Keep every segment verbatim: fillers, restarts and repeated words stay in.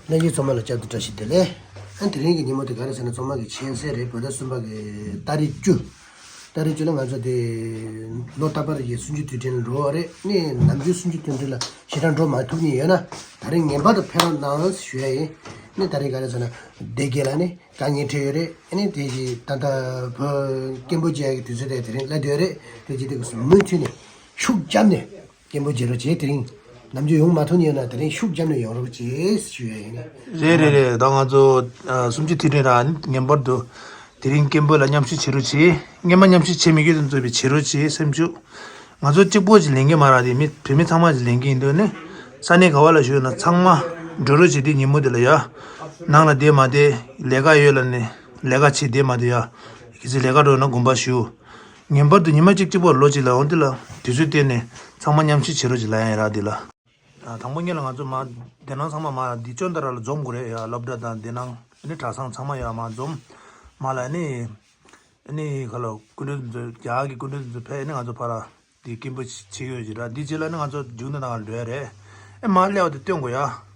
ལྷན་རྒྱས་ཚང་མ་ལ་བསྐྱར་དུ་བཀྲ་ཤིས་བདེ་ལེགས། ཨ་དེ་རིང་གི་ཉིན་མོ་དེ་ག་རེ་ཟེར་ན་ཚང་མ་གི་མཁྱེན་གསལ་རེད། བོད་ཟླ་གསུམ་པ་གི་ཏ་རིག་བཅུ། ཏ་རིག་བཅུ་ལ་ང་ཚོ་དེ་ལོ་རྟག་པར་གྱི་གསུམ་བཅུའི་དུས་དྲན་འགྲོ་བ་རེད། ནས་ནམ་རྒྱུན་གསུམ་བཅུའི་དུས་དྲན་ལ་ཞེ་དྲག་འགྲོ་མ་ཐུབ་མཁན་ཡོད་ན་ད་རིང་ངེས་པར་དུ་ཕེབས་རོགས་གནང་ཞུ་ཡ་ཡིན། ནས་ད་རིང་ག་རེ་ཟེར་ན་སྡེ་དགེ་ལ་ནི་དཀའ་ངལ་འཕྲད་ཡོད་རེད། ཨ་ནི་དེ་གི་ད་ལྟ་བོད་སྐད་འབོད་བྱེད་ཡ་གི་དུས་ཚོད་དེ་དེ་རིང་སླེབས་བསྡད་ཡོད་རེད། དེ་གི་དེ་གི་མུ་མཐུད་ནས་ཤུགས་བརྒྱབ་ནས་སྐད་འབོད་བྱེད་རོགས་བྱེད། དེ་རིང་ནམ་རྒྱུན་ཡོང་མ་ཐུབ་མཁན་ཡོད་ན་དེ་རིང་ཤུགས་བརྒྱབ་ནས་ཡོང་རོགས་བྱེད་ཞུ་ཡ་ཡིན། རེད་རེད་རེད། ད་ང་ཚོ་ཨ་གསུམ་བཅུའི་དུས་དྲན་ར་ངེས་པར་དུ་དེ་རིང་སྐད་འབོད་ལ་མཉམ་ཞུགས་བྱེད་རོགས་བྱེད། སྔོན་མ་མཉམ་ཞུགས་བྱེད་མི་ཡོད་དེ་ཚོ་བྱེད་རོགས་བྱེད། སེམས་ཤུགས། ང་ཚོ་གཅིག་པོ་ཅིག་ལེན་གྱི་མ་རེད་དེ། མི་བོད་མི་ཚང་མ་ཅིག་ལེན་གྱི་ཡིན་དུས་ནི་ས་གནས་ག་བ་ལ་བཞུགས་ན་ཚང་མ་འགྲོ་རོགས་བྱེད་དེ། ཉིན་མོ་དེ་ལ་ཡ་ནང་ལ་བསྡད་མ་བསྡད། ལས་ཀ་ཡོད་ལ་ནི་ལས་ཀ་བྱེད་བསྡད་མ་བསྡད་ཡ། གལ་སྲིད་ལས་ཀ་འགྲོ་ན་དགོངས་པ་ཞུ། ངེས་པར་དུ་ཉི་མ་གཅིག་གཅིག་པོ་ལོ་གཅིག་ལ་འོང་དེ་ལ་དུས་ཚོད་བཏོན་ནས་ཚང་མ་མཉམ་ཞུགས་བྱེད་རོགས་ཅིག་ལབ་ཡ་ཡིན་ར་དེ་ལ། ཨ་དང་པོ་ཉིད་ལ་ང་ཚོ་མ་དེ་ནང་ཚང་མ་མ་འདི་ཅོ་འདི་ར་ལ་འཛོམས་དགོས་རེད་ཡ། སློབ་གྲྭ་དང་དེ་ནང་ཨ་ནི་གྲྭ་ཚང་ཚང་མ་ཡ་མ་འཛོམས་མ་ལ་ཨ་ནི་ཨ་ནི་ག་ལ་སྐུ་མགྲོན་ཚོ་རྒྱ་གར་གྱི་སྐུ་མགྲོན་ཚོ་ཕེབས། ཨ་ནི་ང་ཚོ་ཕ་ར་དེ་སྐད་འབོད་བྱེད་ཡོད་ཅིག་ར། འདི་རྗེས་ལ་ཨ་ནི་ང་ཚོ་མཇུག་སྣེ་ནང་འགྲོ་ཡ་རེད། ཨེ་མ་སླེབས་པ་དེ་སྟོན་དགོས་ཡ།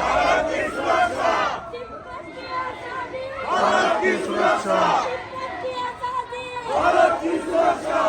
भारत की सुरक्षा। भारत की सुरक्षा। तिब्बत की आजादी। भारत की सुरक्षा।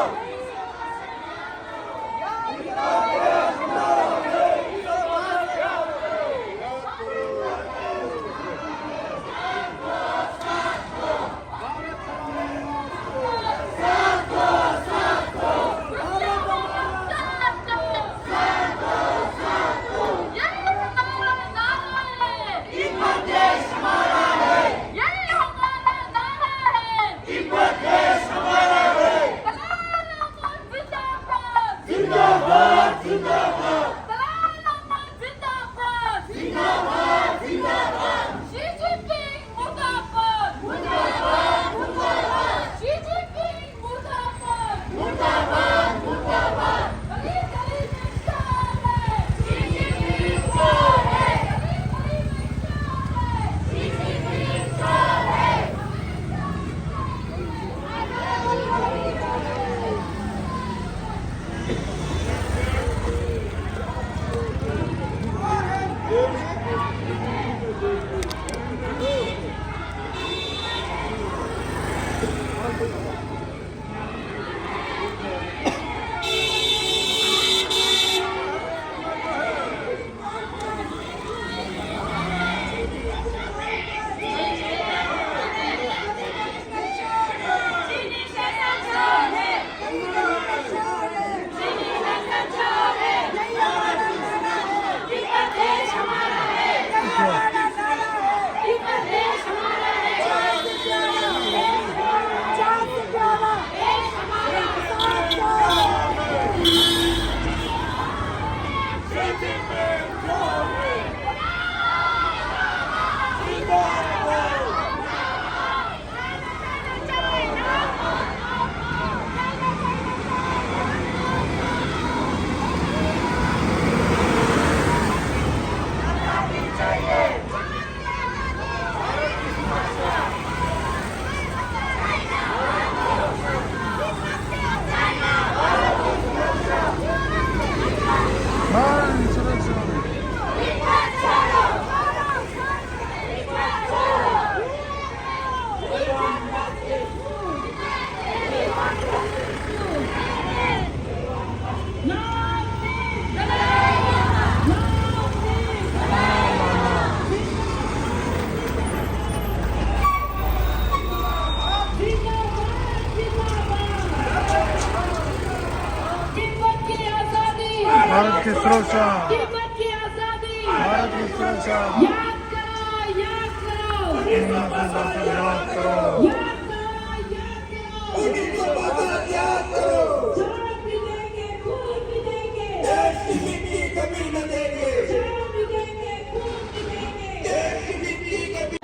भारत की सुरक्षा। तिब्बत की आजादी। भारत की सुरक्षा। याद करो, याद करो। याद करो। याद करो, याद करो। उन्नीस सौ बहत्तर याद करो। जान भी देंगे, खून भी देंगे। देश की मिट्टी कभी न देंगे। जान भी देंगे, खून भी देंगे। देश की मिट्टी कभी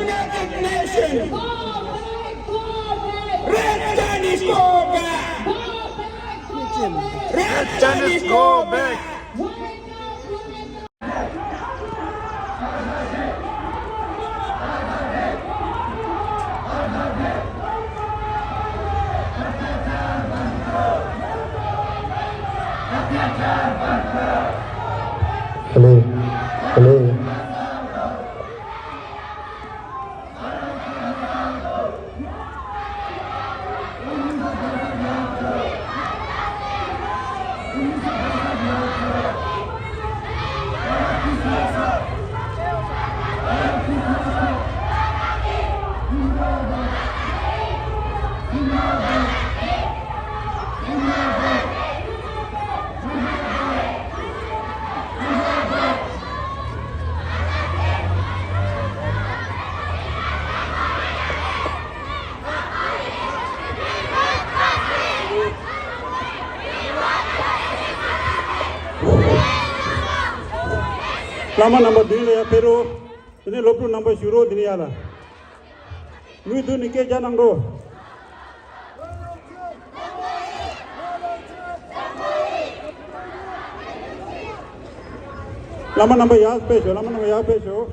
United Nations. Red Chinese go back. Red Chinese go back. Hello. Hello. བླ་མ་རྣམ་པ་མདུན་ལ་ཡར་ཕེབས་རོགས། དེ་ནས་སློབ་ཕྲུག་རྣམ་པ་བཞུགས་རོགས། དེ་ནས་ཡར་ལ། མུ་མཐུད་ནས་སྐད་རྒྱག་གནང་རོགས། བླ་མ་རྣམ་པ་ཡར་ཕེབས་ཤོག་བླ་མ་རྣམ་པ་ཡར་ཕེབས་ཤོག་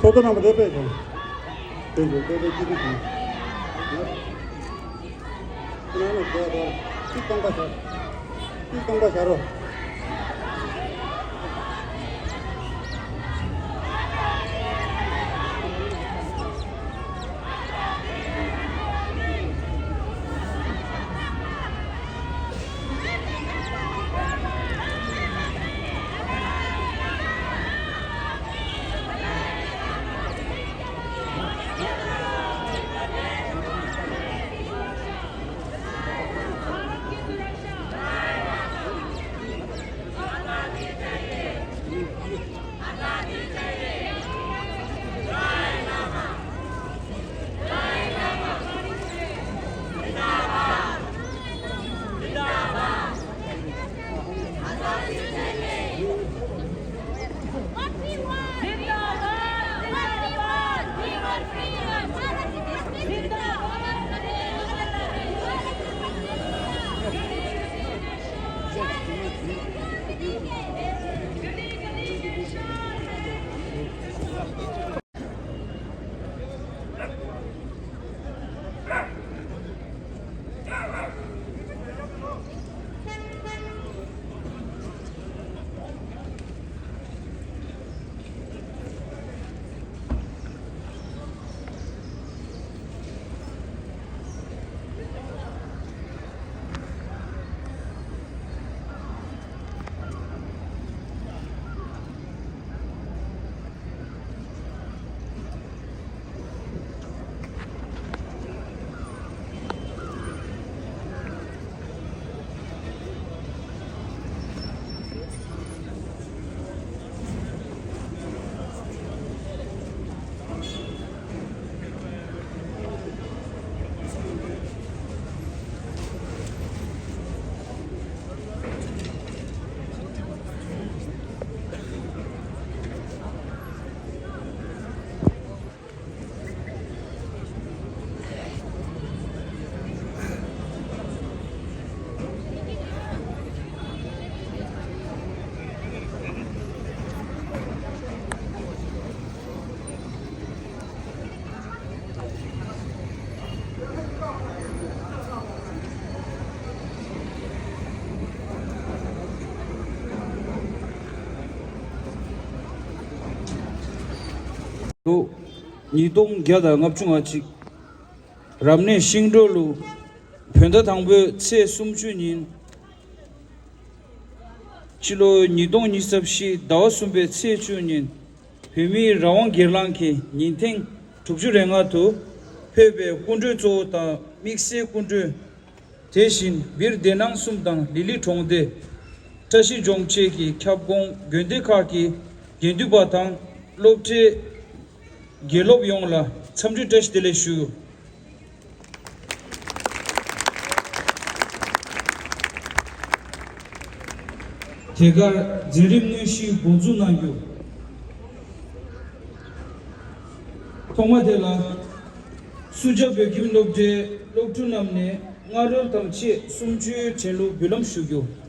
ཁོ་ཚོ་རྣམ་པ་དེ་པས་དང་། དེ་ཚོ་དེ་ཚོ་ཅི་ཐུབ་ཀྱིས། ཁོ་རང་ལ་དེ་དང་ཅི་སྟོང་པ་བྱ། ཅི་སྟོང་པ་བྱ་རོགས། ཉིས་སྟོང་བརྒྱ་དང་ལྔ་བཅུ་ང་གཅིག་རབ་གནས་ཤིང་འབྲོག་ལོ། བོད་ཟླ་དང་པོའི་ཚེས་སུམ་ཅུ་ཉིན། སྤྱི་ལོ་ཉིས་སྟོང་ཉི་ཤུ་རྩ་བཞི་ཟླ་བ་གསུམ་པའི་ཚེས་བཅུ་ཉིན། བོད་མིའི་རང་དབང་སྒེར་ལངས་ཀྱི་ཉིན་ཐེངས་དྲུག་ཅུ་རེ་ལྔ་དུ་ཕེབས་པའི་སྐུ་མགྲོན་གཙོ་བོ་དང་དམིགས་བསལ་སྐུ་མགྲོན། དེ་བཞིན་སྦིར་སྡེ་ནང་གསུམ་དང་ལི་ལི་གྲོང་སྡེ། བཀྲ་ཤིས་ལྗོངས་བཅས་ཀྱི་ཁྱབ་ཁོངས་དགོན་སྡེ་ཁག་གི་དགེ་འདུན་པ་དང་སློབ་གྲྭའི་དགེ་སློབ་ཡོངས་ལ་འཚམས་འདྲི་བཀྲ་ཤིས་བདེ་ལེགས་ཞུ། དེ་གར་མཛད་རིམ་དངོས་གཞི་འགོ་འཛུགས་གནང་རྒྱུ། ཐོག་མ་དེ་ལ་སུ་ཇཱ་བོད་ཁྱིམ་སློབ་གྲྭའི་སློབ་ཕྲུག་རྣམས་ནས་སྔ་རོལ་དང་ཆེད་གསུམ་བཅུའི་དྲན་གླུ་འབུལ་ལམ་ཞུ་རྒྱུ།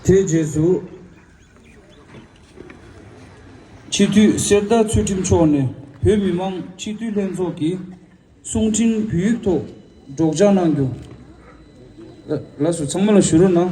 དེའི་རྗེས་སུ། སྤྱི་འཐུས་གསེར་རྟ་ཚུལ་ཁྲིམས་མཆོག་ནས་བོད་མི་མང་སྤྱི་འཐུས་ལྷན་ཚོགས་ཀྱི་གསུང་འཕྲིན་བོད་ཡིག་ཐོག་སྒྲོག་སྦྱང་གནང་རྒྱུ། ལ་ལགས་སོ། ཚང་མ་ལ་བཞུགས་རོགས་གནང་།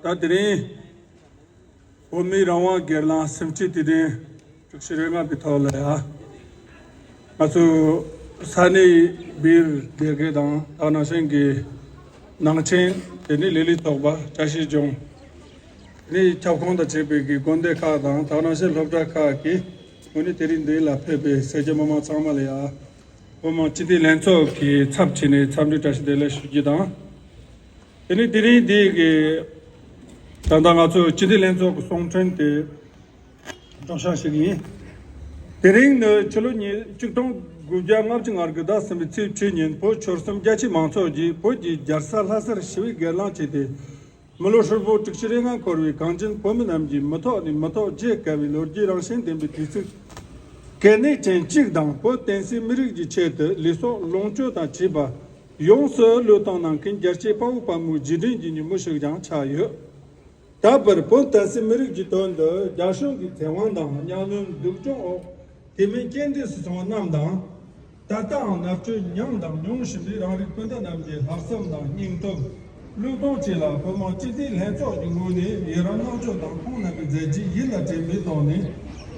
ཨ། ད་དེ་རིང་བོད་མིའི་རང་དབང་སྒེར་ལངས་སེམས་ཁྲལ་དུས་དྲན་བཅུ་བཞི་རེ་ལྔ་པའི་ཐོག་ལ་ཡ། ང་ཚོ་ས་གནས་བེར་སྡེ་དགེ་དང་ད་ནང་བཞིན་གྱི་ནང་ཆེན། དེ་ནས་ལས་རིགས་ཚོགས་པ། བཀྲ་ཤིས་ལྗོངས། དེ་ནས་ཁྱབ་ཁོངས་དང་བཅས་པའི་གི་དགོན་སྡེ་ཁག་དང་ད་ནང་བཞིན་སློབ་གྲྭ་ཁག་གི་ངོས་ནས་དེ་རིང་འདི་ལ་ཕེབས་པའི་སེར་སྐྱ་མི་མང་ཚང་མ་ལ་ཡ། བོད་མི་མང་སྤྱི་འཐུས་ལྷན་ཚོགས་ཀྱི་ཚབ་བྱས་ནས་འཚམས་འདྲི་བཀྲ་ཤིས་བདེ་ལེགས་ཞུ་རྒྱུ་དང་། དེ་ནས་དེ་རིང་འདི་གི་ད་ལྟ་ང་ཚོ་སྤྱི་འཐུས་ལྷན་ཚོགས་ཀྱི་གསུང་འཕྲིན་དེ་སྒྲོག་སྦྱང་ཞུ་གི་ཡིན། དེ་རིང་ནི་ཕྱི་ལོ་ཉིས་གཅིག་སྟོང་དགུ་བརྒྱ་ལྔ་བཅུ་ང་དགུ་ཟླ་གསུམ་པའི་ཚེས་བཅུ་ཉིན་བོད་ཆོལ་གསུམ་རྒྱ་ཆེའི་མང་ཚོགས་ཀྱིས་བོད་ཀྱི་རྒྱལ་ས་ལྷ་སར་ཞི་བའི་སྒེར་ལངས་བྱས་ཏེ། མི་ལོ་ཧྲིལ་པོ་དྲུག་ཅུ་རེ་ལྔ་འཁོར་བའི་གངས་ཅན་བོད་མི་རྣམས་ཀྱིས་མི་ཐོག་ནས་མི་ཐོག་བརྗེད་དཀའ་བའི་ལོ་རྒྱུས་རང་བཞིན་ལྡན་པའི་དུས་ཚིགས་གལ་གནད་ཅན་གཅིག་དང་། བོད་བསྟན་སྲིད་མི་རིགས་ཀྱི་ཆེད་དུ་ལུས་སྲོག་ལོངས་སྤྱོད་དང་བཅས་པ་ཡོངས་སུ་བློས་བཏང་གནང་མཁན་རྒྱལ་གཅེས་དཔའ་བོ་དཔའ་མོའི་རྗེས་དྲན་གྱི་ཉིན་མོ་ཞིག་ཀྱང་ཆགས་ཡོད། ད་བར་བོད་བསྟན་སྲིད་མི་རིགས་ཀྱི་དོན་དུ་རྒྱ་གཞུང་གི་བཙན་དབང་དང་གཉའ་གནོན་སྡུག་སྦྱོང་འོག་དེ་མིན་རྐྱེན་འདས་སུ་སོང་བ་རྣམས་དང་། ད་ལྟའང་མནར་གཅོད་མྱངས་དང་མྱོང་བཞིན་པའི་རང་རིགས་སྤུན་ཟླ་རྣམས་ཀྱི་ལྷག་བསམ་དང་སྙིང་སྟོབས། བློས་གཏོང་བཅས་ལ་བོད་མི་མང་སྤྱི་འཐུས་ལྷན་ཚོགས་ཀྱི་ངོས་ནས་ཡི་རང་བསྔགས་བརྗོད་དང་ཁོང་རྣམ་པའི་མཛད་རྗེས་ཡིད་ལ་དྲན་པའི་ཐོག་ནས་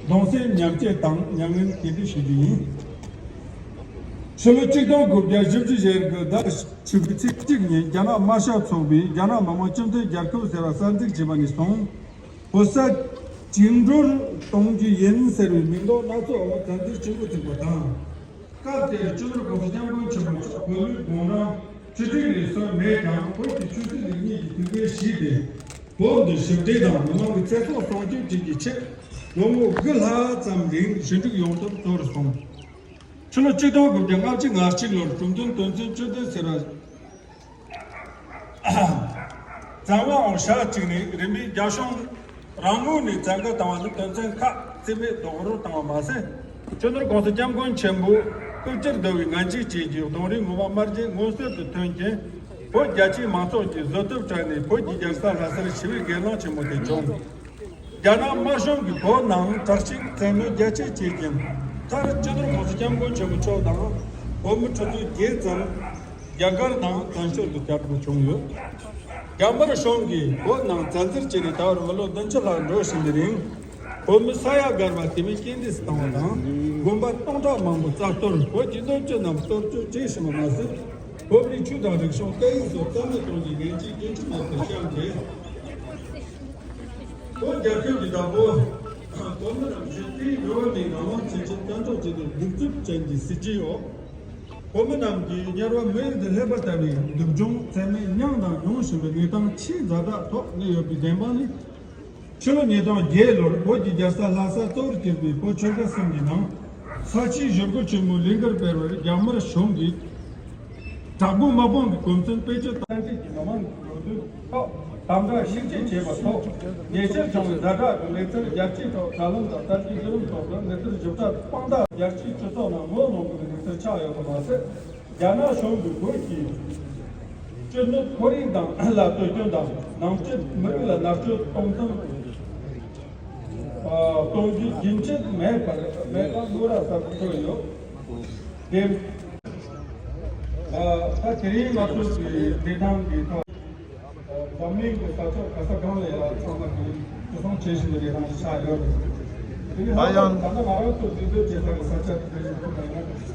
གདུང་སེམས་མཉམ་སྐྱེད་དང་མྱ་ངན་གུས་འདུད་ཞུ་རྒྱུ་ཡིན། ཕྱི་ལོ་གཅིག་སྟོང་དགུ་བརྒྱ་བཞི་བཅུ་ཞེ་དགུ་ཟླ་བཅུ་པའི་ཚེས་གཅིག་ཉིན་རྒྱ་ནག་དམར་ཤོག་ཚོགས་པས་རྒྱ་ནག་མི་དམངས་སྤྱི་མཐུན་རྒྱལ་ཁབ་ཟེར་བ་གསར་འཛུགས་བྱས་པ་ནས་བཟུང་། བོད་ས་བཅིངས་འགྲོལ་གཏོང་རྒྱུ་ཡིན་ཟེར་བའི་མིང་འདོགས་སྣ་ཚོགས་འོག་བཙན་འཛུལ་བྱེད་འགོ་ཚུགས་པ་དང་། སྐབས་དེར་སྤྱི་ནོར་༸གོང་ས་༸སྐྱབས་མགོན་ཆེན་པོ་མཆོག་བོད་མིའི་གོང་རིམ་ཁྲི་བརྟན་ནས་གསོལ་མེད་ཀྱང་། བོད་ཀྱི་ཆོས་སྲིད་ལུགས་གཉིས་ཀྱི་ཐུགས་འགན་བཞེས་ཏེ། བོད་འདི་ཞི་བདེ་དང་མི་མང་གི་ཚེ་སྲོག་སྲུང་སྐྱོབ་བཅས་ཀྱི་ཆེད་ལོ་ངོ་དགུ་ལྷག་ཙམ་རིང་ཞི་འགྲིག་ཡོང་ཐབས་ཚོར་སོང་། ཕྱི་ལོ་གཅིག་སྟོང་དགུ་བརྒྱ་ལྔ་བཅུ་ང་གཅིག་ལོར་གྲོས་མཐུན་དོན་ཚན་བཅུ་བདུན་ཟེར་བ། བཙན་དབང་འོག་ཞག་གཅིག་ནས་རིམ་པས་རྒྱ་གཞུང་རང་ངོས་ནས་བཙན་བཀའ་བཏང་བ་ནི་དོན་ཚན་ཁག་རྩིས་མེད་རྡོག་རོལ་བཏང་བ་མ་ཟད། སྤྱི་ནོར་༸གོང་ས་༸སྐྱབས་མགོན་ཆེན་པོ་སྐུ་བཅར་བསྡུ་བའི་ངན་ཇུས་བཅས་ཀྱི་རྡུང་རེས་ངོ་མ་དམར་རྗེན་མངོན་གསལ་དུ་ཐོན་རྐྱེན། བོད་རྒྱ་ཆེའི་མང་ཚོགས་ཀྱིས་བཟོད་ཐབས་བྲལ་ནས་བོད་ཀྱི་རྒྱལ་ས་ལྷ་སར་ཞི་བའི་སྒེར་ལངས་ཆེན་མོ་དེ་བྱུང་། རྒྱ་ནག་དམར་གཞུང་གིས་བོད་ནང་དྲག་ཅིང་བཙན་གནོན་རྒྱ་ཆེ་བྱས་ཀྱང་། མཐར་སྤྱི་ནོར་༸གོང་ས་༸སྐྱབས་མགོན་ཆེན་པོ་མཆོག་དང་བོད་མི་ཁྲི་ཚོ་བརྒྱད་ཙམ་རྒྱ་གར་ནང་བཙན་བྱོལ་དུ་བསྐྱར་འགྲོ་བྱུང་ཡོད། རྒྱ་དམར་གཞུང་གིས་བོད་ནང་བཙན་འཛུལ་བྱས་ནས་ད་བར་མི་ལོ་བདུན་ཅུ་ལྷག་འགྲོ་བཞིན་པའི་རིང་། བོད་མི་ས་ཡ་བརྒལ་བ་དེ་མིན་རྐྱེན་འདས་སུ་བཏང་བ་དང་། དགོན་པ་སྟོང་ཕྲག་མང་པོ་རྩ་གཏོར། བོད་ཀྱི་སྣོད་བཅུད་རྣམས་གཏོར་སྐྱོན་བྱེད་བཞིན་པ་མ་ཟད། བོད་མིའི་ཆོས་དང་རིག་གཞུང་སྐད་ཡིག་སོགས་རྩ་མེད་གཏོང་རྒྱུའི་ངན་ཇུས་རྒྱུན་ཆད་མེད་པར་བཤམས་ཏེ། བོད་རྒྱལ་ཁབ་ཀྱི་བདག་པོ་ བོད་མི་རྣམས་ཀྱིས་དེའི་རེ་བ་མའི་ངང་ལམ་ཆེན་ཆེན་བསྐྱར་འཛུགས་བྱེད་དུ་གདུག་རྩུབ་ཅན་གྱི་སྲིད་ཇུས་འོག་བོད་མི་རྣམས་ཀྱིས་དམྱལ་བ་མི་ཡུལ་དུ་སླེབས་པ་ལྟ་བུའི་སྡུག་སྦྱོང་ཚད་མེད་མྱངས་དང་མྱོང་བཞིན་པའི་གནས་སྟངས་ཆེས་ཛ་དྲག་ཐོག་གནས་ཡོད་པའི་བདེན་དཔང་ནི། ཕྱི་ལོ་ཉིས་སྟོང་བརྒྱད་ལོར་བོད་ཀྱི་རྒྱལ་ས་ལྷ་ས་གཙོ་བོར་གྱུར་པའི་བོད་ཆོལ་ཁ་གསུམ་གྱི་ནང་ས་ཆའི་ཞི་རྒོལ་ཆེན་མོའི་ལས་འགུལ་སྤེལ་བར་རྒྱ་དམར་གཞུང་གིས་དྲག་པོའི་དམག་དཔུང་གི་གོ་མཚོན་བེད་སྤྱོད་བཏང་ཆེད་ཀྱི་མི་མང་གི་འགྲོ་དོན་ཐོག་དམ་དྲག་ཤུགས་ཆེ་བྱས་པ་སོགས་ཉེ་ཆར་བྱུང་བའི་ཛ་དྲག་གི་གནས་ཚུལ་རྒྱལ་སྤྱིའི་ཐོག་དྲ་ལམ་དང་གསར་འགྱུར་བརྒྱུད་ལམ་སོགས་སུ་གནས་ཚུལ་ཞིབ་ཕྲ་སྤུངས་དག་རྒྱལ་སྤྱིའི་སྤྱི་ཚོགས་ནང་ངོ་གནོང་དགོས་པའི་གནས་ཚུལ་ཆགས་ཡོད་པ་མ་ཟད། རྒྱ་ནག་གཞུང་གིས་བོད་ཀྱི་སྤྱི་ནོར་ཁོར་ཡུག་དང་ལ་གཏོར་སྐྱོན་དང་ནང་ཆོས་མི་རིགས་ལ་མནར་གཅོད་གཏོང་སྟངས་གཏོང་རྒྱུ་རྒྱུན་ཆད་མེད་པར་མེད་པ་ངོ་ར་གསལ་པོ་ཐོན་ཡོད། དེ་ད་དེ་རིང་ང་ཚོ་གི་བདེ་ཐང་གི་ཐོག་འཛམ་གླིང་གི་ས་ཕྱོགས་ག་ས་གང་ལ་ཡང་ཚང་མ་གི་བརྩི་སྲུང་བྱེད་བཞིན་པའི་བདེ་ཐང་ཞིག་ཆགས་ཡོད། དེ་ནི་ད་ཡང་ད་ལྟ་ང་རང་ཚོ་འཛུལ་སྡོད་བྱེད་ས་གི་ས་ཆ་དེ་རིང་ཐུག་པ་ཡིན་ན།